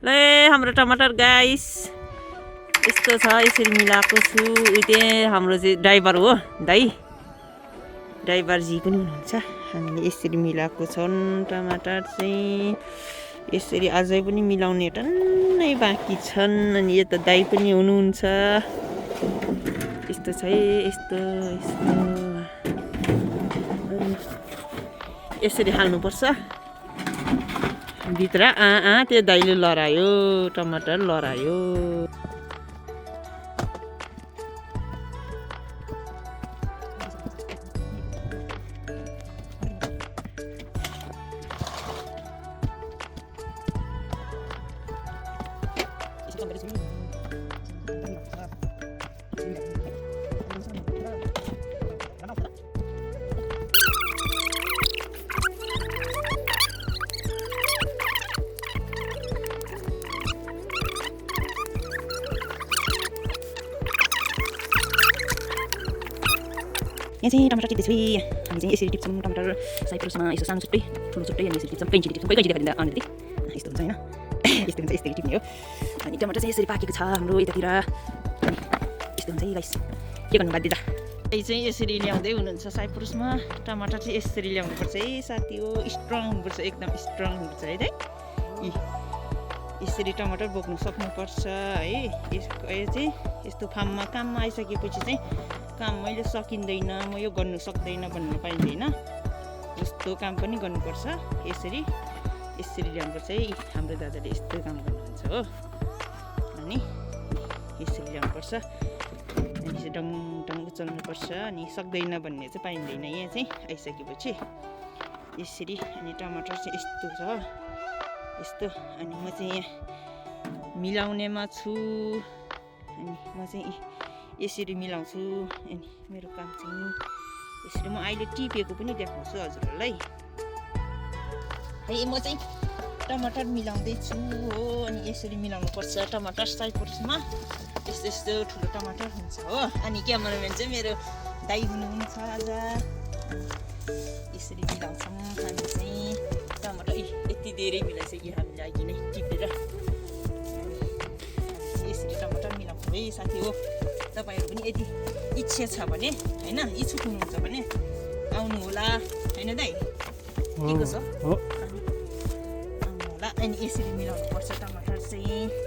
ले हाम्रो टमाटर गाइस यस्तो छ यसरी मिलाएको छु त्यहाँ हाम्रो चाहिँ ड्राइभर हो दाइ ड्राइभरजी पनि हुनुहुन्छ हामीले यसरी मिलाएको छन् टमाटर चाहिँ यसरी अझै पनि मिलाउने टन्नै बाँकी छन् अनि यता दाइ पनि हुनुहुन्छ यस्तो छ है यस्तो यसरी हाल्नुपर्छ भित्र त्यो दाइले लरायो टमाटर लरायो यहाँ चाहिँ टमाटर टिप्दैछु हामी चाहिँ यसरी टिप्छौँ टमाटर साइप्रसमा यसो सानो छुट्टै ठुलो छुट्टै अनि यसरी टिप्छौँ कैँची टिप्छौँ कैँची देखाइदिँदा अलिकति यस्तो हुन्छ होइन यस्तो हुन्छ यस्तै टिप्ने हो अनि टमाटर चाहिँ यसरी पाकेको छ हाम्रो यतातिर अनि यस्तो हुन्छ है गाइस के गर्नु बाध्य चाहिँ यसरी ल्याउँदै हुनुहुन्छ साइप्रसमा टमाटर चाहिँ यसरी ल्याउनुपर्छ है साथी हो स्ट्रङ हुनुपर्छ एकदम स्ट्रङ हुनुपर्छ है यसरी टमाटर बोक्नु सक्नुपर्छ है यो चाहिँ यस्तो फार्ममा काममा आइसकेपछि चाहिँ काम मैले सकिँदैन म यो गर्नु सक्दैन भन्नु पाइँदैन यस्तो काम पनि गर्नुपर्छ यसरी ल्याउनुपर्छ है हाम्रो दादाले यस्तो काम गर्नुहुन्छ हो अनि यसरी ल्याउनुपर्छ अनि चाहिँ डङ उचाल्नुपर्छ अनि सक्दैन भन्ने चाहिँ पाइँदैन यहाँ चाहिँ आइसकेपछि यसरी अनि टमाटर चाहिँ यस्तो छ यस्तो अनि म चाहिँ यहाँ मिलाउनेमा छु अनि म चाहिँ यसरी मिलाउँछु अनि मेरो काम चाहिँ यसरी म अहिले टिपेको पनि देखाउँछु हजुरहरूलाई है म चाहिँ टमाटर मिलाउँदैछु हो अनि यसरी मिलाउनुपर्छ टमाटर साइप्रसमा यस्तो यस्तो ठुलो टमाटर हुन्छ हो अनि क्यामेराम्यान चाहिँ मेरो दाइ हुनुहुन्छ आज यसरी मिलाउँछौँ हामी चाहिँ टमाटर यति धेरै मिलाइसक्यो हामीले अघि नै टिपेर यसरी टमाटर मिलाउँछौँ है साथी हो तपाईँहरू पनि यदि इच्छा छ भने होइन इच्छुक हुनुहुन्छ भने आउनु होला होइन दाइ के छ आउनु होला अनि यसरी मिलाउनु पर्छ टमाटर चाहिँ